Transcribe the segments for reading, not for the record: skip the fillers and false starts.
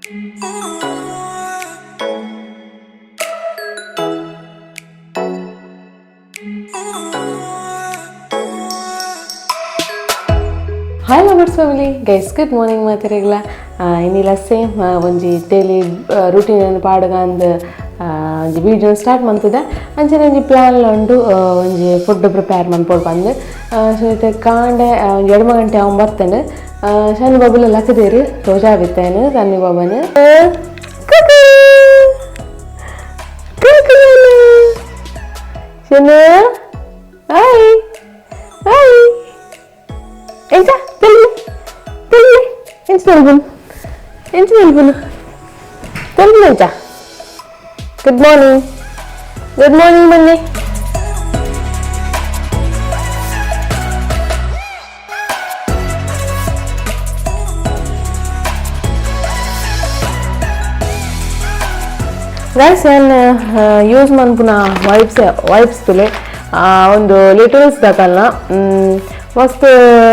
Hi lovers family guys, good morning ಮಾತಿರಗ್ಲ. ಇನ್ನಿಲ್ಲ same ಒಂಜಿ daily routine ಪಾಡುಗ ಅಂದ್ ಒಂಜಿ video start ಮಂತದೆ. ಅಂಚನೆ ಒಂಜಿ ಪ್ಲ್ಯಾನ್ ಉಂಡು, ಒಂಜಿ ಫುಡ್ ಪ್ರಿಪೇರ್ ಮನ್ಪೊಡು ಪಂದ್. ಸೊ ಇತ್ತೆ ಕಾಂಡೆ ಒಂಜಿ 2 ಗಂಟೆ ಅವನ್ ಬರ್ತೇನೆ. ಶನಿ ಬಾಬುಲ ಲಕ್ಕದೇರು ತೋಜಾ ಬಿತ್ತೇನೆ ಸನ್ನಿ ಬಾಬನ. ಶನು ಹಾಯ್ ಹಾಯ್, ಎಂಚ ತೆಲ್ಲೆ ತೆಲ್ಲೆ, ಎಂಚ ತೆಲ್ಬುನ್, ಎಂಚ ತೆಲ್ಬುನು ತೆಲ್ಬುನ್ ಎಂಚ. Good morning, good morning ಬನ್ನಿ. ಗೈಸ್, ಯಾನ್ ಯೂಸ್ ಮನ್ಪುನ ವೈಪ್ಸ್ ವೈಪ್ಸ್ ತುಲೆ ಒಂದು ಲಿಟಲ್ಸ್ ದಕಲ್ನ ಮಸ್ತ್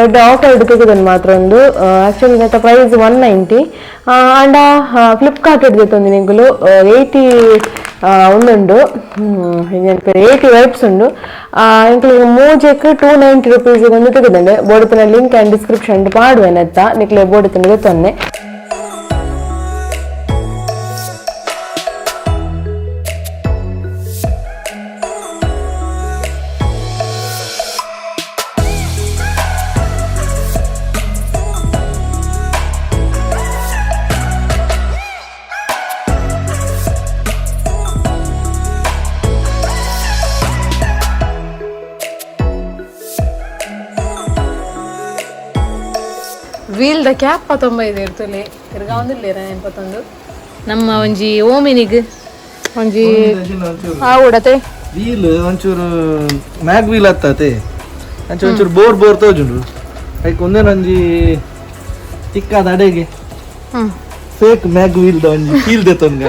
ಎಡ್ಡೆ ಆಫರ್ ಹಿಡ್ತದೆ ಮಾತ್ರ. ಒಂದು ಆಕ್ಚುಲಿ ನೆತ್ತ ಪ್ರೈಸ್ 190 ಆಂಡ ಫ್ಲಿಪ್ಕಾರ್ಟ್ ಹಿಡ್ದಿತ್ತೊಂದು ನಿಂಗುಲು 80 ಒಂದುಂಡು, 80 ವೈಪ್ಸ್ ಉಂಡು. ಎಂಕ್ಲೆಗ್ ಮೂಜೆಕ್ 290 ರುಪೀಸ್ ಒಂದು ತೆಗೆದಂಡೆ. ಬೋಡುತ್ತಿನ link and description ಪಾಡುವೆ ನೆತ್ತ, ನಿಕ್ಲೆ ಬೋಡುತ್ತಿನ ತೊನ್ನೆ. ವೀಲ್ದ ಕ್ಯಾಪ್ ಪತ್ತೊಂಬೈದು ಇರ್ತಲೆ ತಿರ್ಗಾವಂದಿಲ್ಲ ಪತ್ತೊಂದು. ನಮ್ಮ ಒಂಜಿ ಓಮಿನಿಗ್ ಒಂಜಿ ಆವುಡತೆ. ವೀಲ್ ಒಂಚೂರು ಮ್ಯಾಗ್ ವೀಲ್ ಹತ್ತಾತೆ, ಅಂಚ ಒಂಚೂರು ಬೋರ್ ಬೋರ್ ತೋಜುಂಡು. ಐಕ್ ಒಂದೇನೊಂಜಿ ತಿಕ್ಕಾದ ಅಡೆಗೆ fake mag wheel the ಒಂಜಿ ಫೀಲ್ ದೆತ್ತೊಂದು.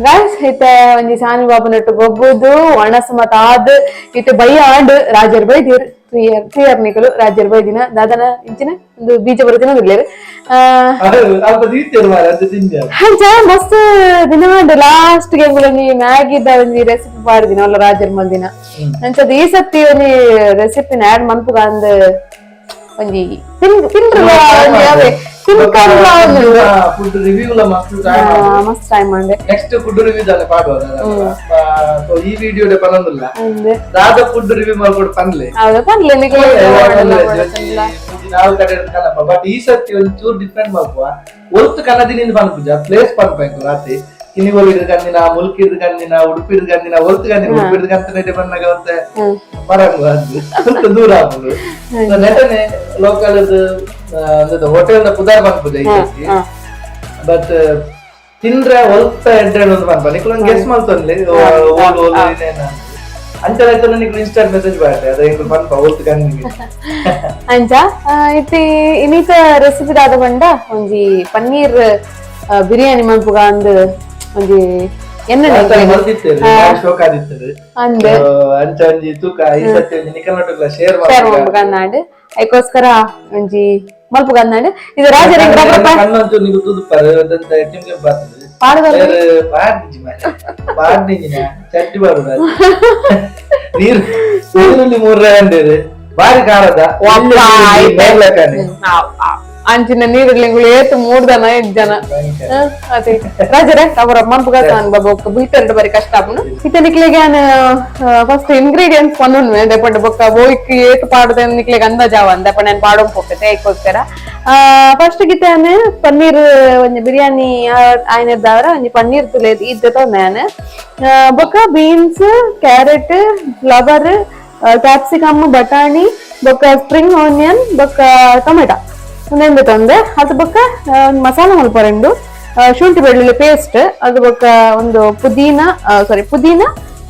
ಗೈಸ್, ಇತ್ತೆ ಒಂಜಿ ಸಾನಿ ಬಾಬು ನಟ್ಟು ಗೊಬ್ಬುದು ಒಣಸು ಮತ ಆದ್ ಇತ್ತೆ ಬಯ್ಯ ಆಂಡ್ ರಾಜರ್ ಬೈದಿರ್ ತ್ರೀಯರ್ ತ್ರೀಯರ್ ನಿಕಲು ರಾಜರ್ ಬೈದಿನ ದಾದನ ಇಂಚಿನ ಒಂದು ಬೀಜ ಬರುತ್ತಿನ ಬಿಡ್ಲೇರು. ಅಲ್ಪ ದೀತೆರ್ ಮಾರ್ರೆ, ಅದು ತಿಂದೆ. ಅಂಚ ಮಸ್ತ್ ದಿನ ಉಂಡು. ಲಾಸ್ಟ್ ಗೆ ಒಂಜಿ ಮ್ಯಾಗಿದ ಒಂಜಿ ರೆಸಿಪಿ ಪಾಡ್ದಿನ ಅಲ್ಲ ರಾಜರ್ ಮಲ್ದಿನ. ಅಂಚದ ಈ ಸತಿ ಒಂಜಿ ರೆಸಿಪಿನ ಆಡ್ ಮನ್ಪುಗ ಅಂದ್ ಒಂಜಿ ತಿಂಡ್ರಲ್ಲ ಒಂಜಿ ಅವೇ ತಿನ್ಕರ್ಲ ಒಂದು. ಫುಡ್ ರಿವ್ಯೂ ಲ ಮಸ್ತ್ ಟೈಮ್. ಮಸ್ತ್ ಟೈಮ್ ಅಂಡೆ. Next food review ದಾನೆ ಪಾಡುವ. ಸೊ ಈ ವಿಡಿಯೋ ಪನೊಂದಿಲ್ಲ. ಅಂದೆ. ದಾದ ಫುಡ್ ರಿವ್ಯೂ ಮಾಡ್ಕೊಡು ಪನ್ಲೆ. ಹೌದು, ಪನ್ಲೆ ನಿಕ್ಲೆ. ನಾವು ಕಡೆ ಕನಪ, ಬಟ್ ಈ ಸತಿ ಒಂಚೂರು ಡಿಫ್ರೆಂಟ್ ಮಲ್ಪುವ. ಒಲ್ತು ಕನ್ನದಿನಿಂದ ಪನ್ಪುಜ, ಪ್ಲೇಸ್ ಪನ್ಪ. ರಾತ್ರಿ ಕಿನಿಗೋಲಿಡ್ ಕಂದಿನ, ಮುಲ್ಕಿಡ್ ಕಂದಿನ, ಉಡುಪಿಡ್ ಕಂದಿನ, ಒಲ್ತು ಕಂದಿನ, ಉಡುಪಿಡ್ ಕಂತನೆ ಬಂದಾಗ ಒಂತೆ ಬರಂಗು ಅದು ಸ್ವಲ್ಪ ದೂರ ಆಪುಂಡು. ನೆಟನೆ ಲೋಕಲ್ ಹೋಟೆಲ್ ದ ಪುದಾರ್ ಪನ್ಪುಜ ಈ ಸತಿ. ಬಟ್ ತಿಂದ್ರೆ ಒಲ್ತ ಎಡ್ಡೆ ಒಂದು ಪನ್ಪ. ನಿಕ್ಲು ಒಂದು ಗೆಸ್ ಮಲ್ತೊನ್ಲಿ ಓಲ್ ಓಲ್ ಏನೇನ ಅಂಚನೆ ನಿಕ್ಲು ಇನ್ಸ್ಟಾಂಟ್ ಮೆಸೇಜ್ ಬಾಡ್ರೆ ಅದ ಎಂಕುಲು ಪನ್ಪ ಒಲ್ತು ಕಂದಿನಿ. ಅಂಚ ಇತ್ತೆ ಇನ್ನಿತ ರೆಸಿಪಿ ದಾದ ಪಂಡ ಒಂಜಿ ಪನ್ನೀರ್ ಬಿರಿಯಾನಿ ಮನ್ಪುಗ ಅಂದ್ ಒಂಜಿ ಎಣ್ಣೆ ಮಲ್ತಿತ್ತೇವೆ, ಶೋಕ್ ಆದಿತ್ತದು. ಅಂದ್. ಅಂಚ ಒಂಜಿ ತೂಕ ಈ ಸತಿ ಒಂಜಿ ನಿಕಲ್ನೊಟ್ಟುಗ್ಲ ಶೇರ್ ಶೇರ್ ಮನ್ಪುಗ ಅಂದಾಂಡ್, ಐಕೋಸ್ಕರ ಒಂಜಿ ಮಲ್ಪುಗ ಅಂದಾಂಡ್. ಇದು ರಾಜರ ಕಣ್ಣೊಂಚೂರು ನಿಗು ತೂದುಪ್ಪಾರು ಅದಂತ ಕೆಂಪ್ ಕೆಂಪ್ ಆಗ್ತದೆ. ಪಾಡುಗಲ್ಲ. ಪಾಡ್ನಿಜಿ ಮಾರ್ರೆ, ಪಾಡ್ನಿಜಿನ ಚಟ್ಟಿ ಬಾರುದ ನೀರು ನೀರುಳ್ಳಿ ಮೂರ್ರೆ ಅಂದೇರು ಬಾರಿ ಖಾರದ ಮೇಲಕಾನೆ. ಅಂಚಿನ ನೀರುಳ್ಳಿ ಏತು ಮೂರ್ದನ ಐದು ಜನ ಅದೇ ರಾಜರೇ ಅವರ ಮನ್ಪುಗ ತಾನ್ ಬಾಬು ಬೀಟರ್ ಬಾರಿ ಕಷ್ಟ ಆಪುಂಡು. ಇತ್ತೆ ನಿಕ್ಲೆಗೆ ಫಸ್ಟ್ ಇಂಗ್ರೀಡಿಯೆಂಟ್ಸ್ ಪನ್ನೊಂದು ದೆಪಂಡ ಬೊಕ್ಕ ಬೋಯ್ಕ್ ಏತು ಪಾಡುದ ನಿಕ್ಲೆಗ್ ಅಂದಾಜಾವ ಅಂದ ನಾನು ಪಾಡೋನ್ ಪೋಪೆತೆ. ಐಕೋಸ್ಕರ ಫಸ್ಟ್ ಗಿತ್ತೆ ಪನ್ನೀರ್ ಒಂಜಿ ಬಿರಿಯಾನಿ ಆಯ್ನದ್ದಾವರ ಒಂಜಿ ಪನ್ನೀರ್ ತುಲೆ ಇದ್ದೆ ತೊಂದೆ. ಬೊಕ್ಕ beans, carrot, flower, capsicum, ಬಟಾಣಿ, ಬೊಕ್ಕ ಸ್ಪ್ರಿಂಗ್ ಆನಿಯನ್, ಬೊಕ್ಕ ಟೊಮೆಟೊ ಉಂದೆಂದು ತಂದೆ. ಅದು ಬೊಕ್ಕ ಒಂದು ಮಸಾಲ ಮಲ್ಪರೆಂಡು ಶುಂಠಿ ಬೆಳ್ಳುಳ್ಳಿ ಪೇಸ್ಟ್. ಅದು ಬೊಕ್ಕ ಒಂದು ಪುದೀನ, ಸಾರಿ, ಪುದೀನ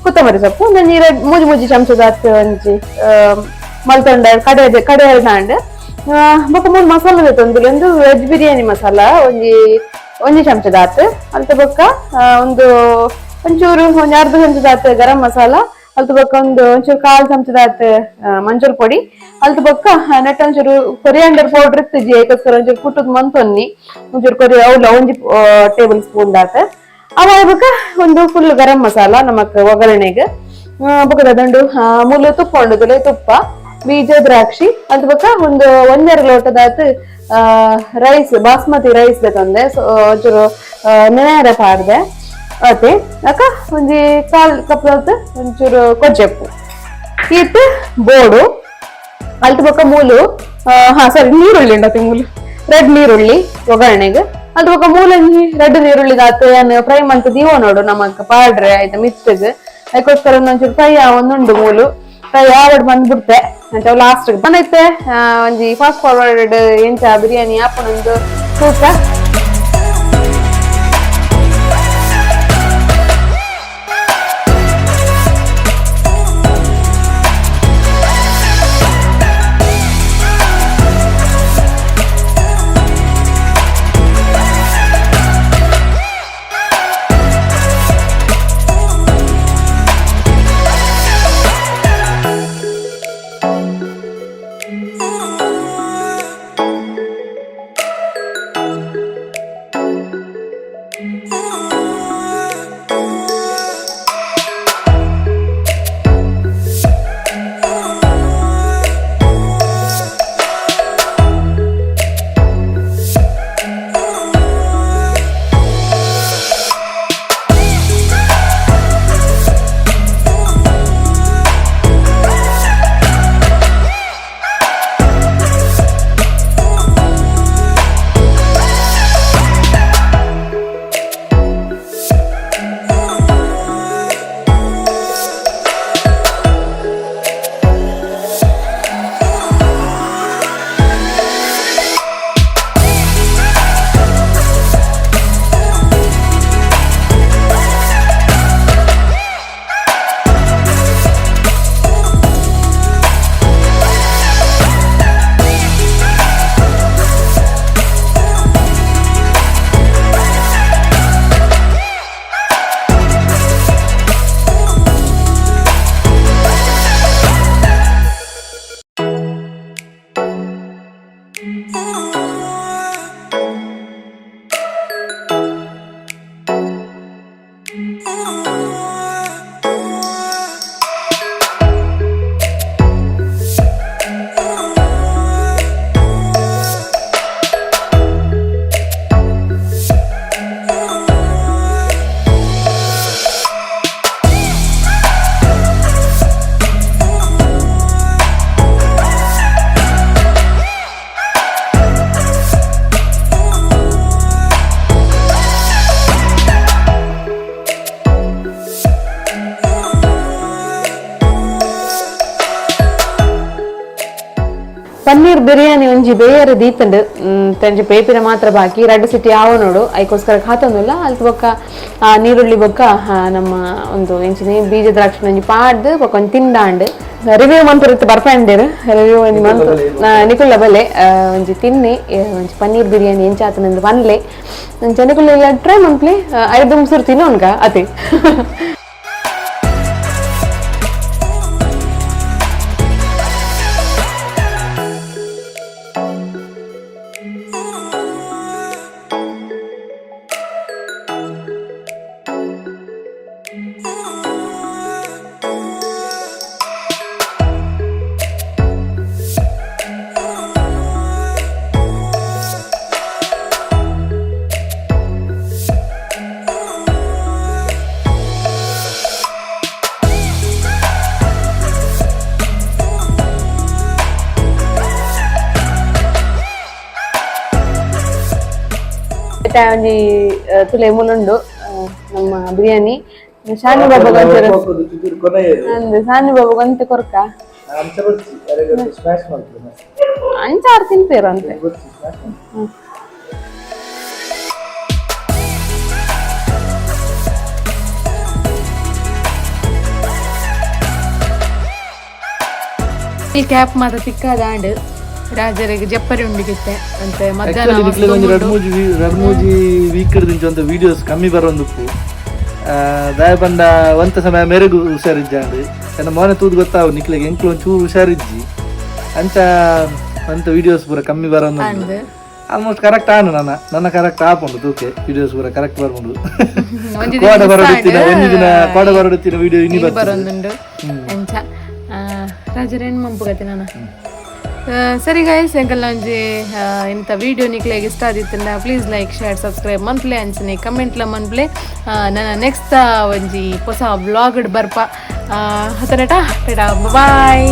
ಕೊತ್ತಂಬರಿ ಸೊಪ್ಪು ಒಂದೊಂಜಿ ಎರಡು ಮೂಜಿ ಮೂಜಿ ಚಮಚದಾತ್ ಒಂಜಿ ಮಲ್ತೊಂಡ ಕಡೆ ಕಡೆ ನಾಂಡ್. ಬೊಕ್ಕ ಮೂರು ಮಸಾಲೆ ತಂದು, ಒಂದು ವೆಜ್ ಬಿರಿಯಾನಿ ಮಸಾಲ ಒಂಜಿ ಒಂಜಿ ಚಮಚದಾತ್ ಅಂತ. ಬೊಕ್ಕ ಒಂದು ಒಂಚೂರು ಒಂಜಿ ಅರ್ಧ ಚಮಚದಾತ್ ಗರಂ ಮಸಾಲ ಅಲ್ತ ಬೊಕ್ಕ ಒಂದು ಒಂಚೂರು ಕಾಲ್ ಚಮಚದಾತ್ ಮಂಜಲ್ ಪೊಡಿ ಅಲ್ತ ಬೊಕ್ಕ ನೆಟ್ಟ ಒಂಚೂರು ಕೊರಿಯಾಂಡರ್ ಪೌಡರ್ ಇತ್ತಿಜಿ ಐಕೋಸ್ಕರ ಒಂಚೂರು ಕುಟ್ಟುದ್ ಮಂತೊನ್ನಿ ಒಂಚೂರು ಕೊರಿ ಅವ್ಲ ಒಂಜಿ ಟೇಬಲ್ ಸ್ಪೂನ್ ದಾತ್ ಅವ ಬೊಕ್ಕ ಒಂದು ಫುಲ್ ಗರಂ ಮಸಾಲ ನಮಕ್ ಒಗ್ಗರಣೆಗೆ ಬೊಕ್ಕ ದಂಡು ಮುಲು ತುಪ್ಪ ಉಂಡು ತುಪ್ಪ ಬೀಜ ದ್ರಾಕ್ಷಿ ಅಲ್ತ ಬೊಕ್ಕ ಒಂದು ಒಂದೆರಡು ಲೋಟದಾತ್ ರೈಸ್ ಬಾಸ್ಮತಿ ರೈಸ್ ಬೇಕಂದೆ. ಸೊ ಒಂಚೂರು ನೆನೆಯರ ಪಾಡ್ದೆ ಅತೆ ಅಕ್ಕ ಒಂಜಿ ಕಾಲ್ ಕಪ್ ಒಂಚೂರು ಕೊಜ್ಜೆಪ್ಪು ಇತ್ತು ಬೋಡು ಅಲ್ತ ಬೊಕ್ಕ ಮೂಲು ಹಾ ಸಾರಿ ನೀರುಳ್ಳಿ ಉಂಡತೆ ಮೂಲು ರೆಡ್ ನೀರುಳ್ಳಿ ಒಗ್ಗರಣೆಗೆ. ಅಲ್ತ ಬೊಕ್ಕ ಮೂಲಂಜಿ ರೆಡ್ ನೀರುಳ್ಳಿ ದಾತ್ ಏನ್ ಫ್ರೈ ಮಂತ್ ದೀವ ನೋಡು ನಮಕ್ ಪಾಡ್ರೆ ಆಯ್ತಾ ಮಿತ್ತಗ್ ಅದಕ್ಕೋಸ್ಕರ ಒಂಚೂರು ಫ್ರೈ ಒಂದುಂಡು ಮೂಲು ಫ್ರೈ ಆವಡ್ ಬಂದ್ಬಿಡ್ತೆ ಅಂತ ಲಾಸ್ಟ್ ಬಂದೈತೆ. ಒಂಜಿ ಫಾಸ್ಟ್ ಫಾರ್ವರ್ಡ್ ಎಂಚ ಬಿರಿಯಾನಿ ಆಪುನೊಂದು ತೂಕ. ಪನ್ನೀರ್ ಬಿರಿಯಾನಿ ಒಂಜಿ ಬೇಯರ ದೀತಂಡು ತಂಜಿ ಪೇಪಿನ ಮಾತ್ರ ಬಾಕಿ ರಡ್ಡು ಸಿಟಿ ಆವ ನೋಡು ಐಕೋಸ್ಕರ ಖಾತೊಂದುಲ್ಲ. ಅಲ್ತ ಬೊಕ್ಕ ನೀರುಳ್ಳಿ ಬೊಕ್ಕ ನಮ್ಮ ಒಂದು ಎಂಚಿನ ಬೀಜ ದ್ರಾಕ್ಷಿ ಒಂಜಿ ಪಾಡ್ದು ಬೊಕ್ಕ ಒಂಜಿ ತಿಂದಾಂಡ್ ರಿವ್ಯೂ ಮಂತ್ ಬರ್ಪಂಡೇರು ರಿವ್ಯೂ ಒಂಜಿ ಮಂತ್ ನಿಕುಲ್ಲ ಬಲೆ ಒಂಜಿ ತಿನ್ನಿ ಒಂಜಿ ಪನ್ನೀರ್ ಬಿರಿಯಾನಿ ಎಂಚಾತನಂದು ಪನ್ಲೆ ನಿಕುಲ್ಲ ಇಲ್ಲ ಟ್ರೈ ಮನ್ಪ್ಲಿ ಐದು ಮುಸುರು ತಿನ್ನೋನ್ಗ ಅತಿ. ಒಂಜಿ ತುಲೆ ಮುಲುಂಡು ನಮ್ಮ ಬಿರಿಯಾನಿ ಶಾನಿ ಬಾಬಾ ಅಂದ್ ಶಾನಿ ಬಾಬಾ ಗೊಂತೆ ಕೊರ್ಕ ಅಂಚಾರು ತಿನ್ಪೇರು ಅಂತೆ. ಈ ಕ್ಯಾಪ್ ಮಾತ ತಿಕ್ಕಾದಾಂಡ್ ರಾಜರಿಗೆ ಜಪ್ಪರಿ ಉಂಡಿಗಿತ್ತೆ ಅಂತೆ ಮಧ್ಯಾಹ್ನ ರಡ್ಮೂಜಿ ವೀಕ್ ದಿಂಚ ಒಂದು ವಿಡಿಯೋಸ್ ಕಮ್ಮಿ ಬರೋಂದುಪ್ಪು. ದಾಯ ಪಂಡ ಒಂತ ಸಮಯ ಮೆರುಗು ಹುಷಾರಿಜ್ಜಾಂಡ್. ಎನ್ನ ಮೋನೆ ತೂದು ಗೊತ್ತಾವು ನಿಕ್ಲೆಗೆ, ಎಂಕ್ಲು ಒಂಚೂರು ಹುಷಾರಿಜ್ಜಿ. ಅಂಚ ಒಂತ ವಿಡಿಯೋಸ್ ಪೂರ ಕಮ್ಮಿ ಬರೋದು. ಅಂದ್. ಆಲ್ಮೋಸ್ಟ್ ಕರೆಕ್ಟ್ ಆನು. ನನ್ನ ನನ್ನ ಕರೆಕ್ಟ್ ಆಪುಂಡು ತೂಕೆ, ವಿಡಿಯೋಸ್ ಪೂರ ಕರೆಕ್ಟ್ ಬರ್ಪುಂಡು. ಒಂಜಿ ಕೋಡ ದಿನ ಬರಡುತ್ತಿನ, ಒಂಜಿ ದಿನ ಕೋಡ ಬರಡುತ್ತಿನ ವಿಡಿಯೋ ಇನಿ ಬರ್ತದೆ. ಬರೊಂದುಂಡು. ಅಂಚ ರಾಜರೇನು ಮಂಪುಗತೆ ನಾನು. ಸರಿ ಗೈಸ್, ಎಂಕಲ್ನ ಒಂಜಿ ಇಂಥ ವಿಡಿಯೋ ನಿಕ್ಲೆಗ್ ಇಷ್ಟ ಆದಿತ್ತಂಡ ಪ್ಲೀಸ್ ಲೈಕ್, ಶೇರ್, ಸಬ್ಸ್ಕ್ರೈಬ್ ಮನ್ಪ್ಲೆ, ಅಂಚನೆ ಕಮೆಂಟ್ಲ ಮನ್ಪ್ಲೆ. ನನ್ನ ನೆಕ್ಸ್ಟ್ ಒಂಜಿ ಹೊಸ ವ್ಲಾಗ್ ಬರ್ಪ. ಹತನಟ, ಬಾಯ್.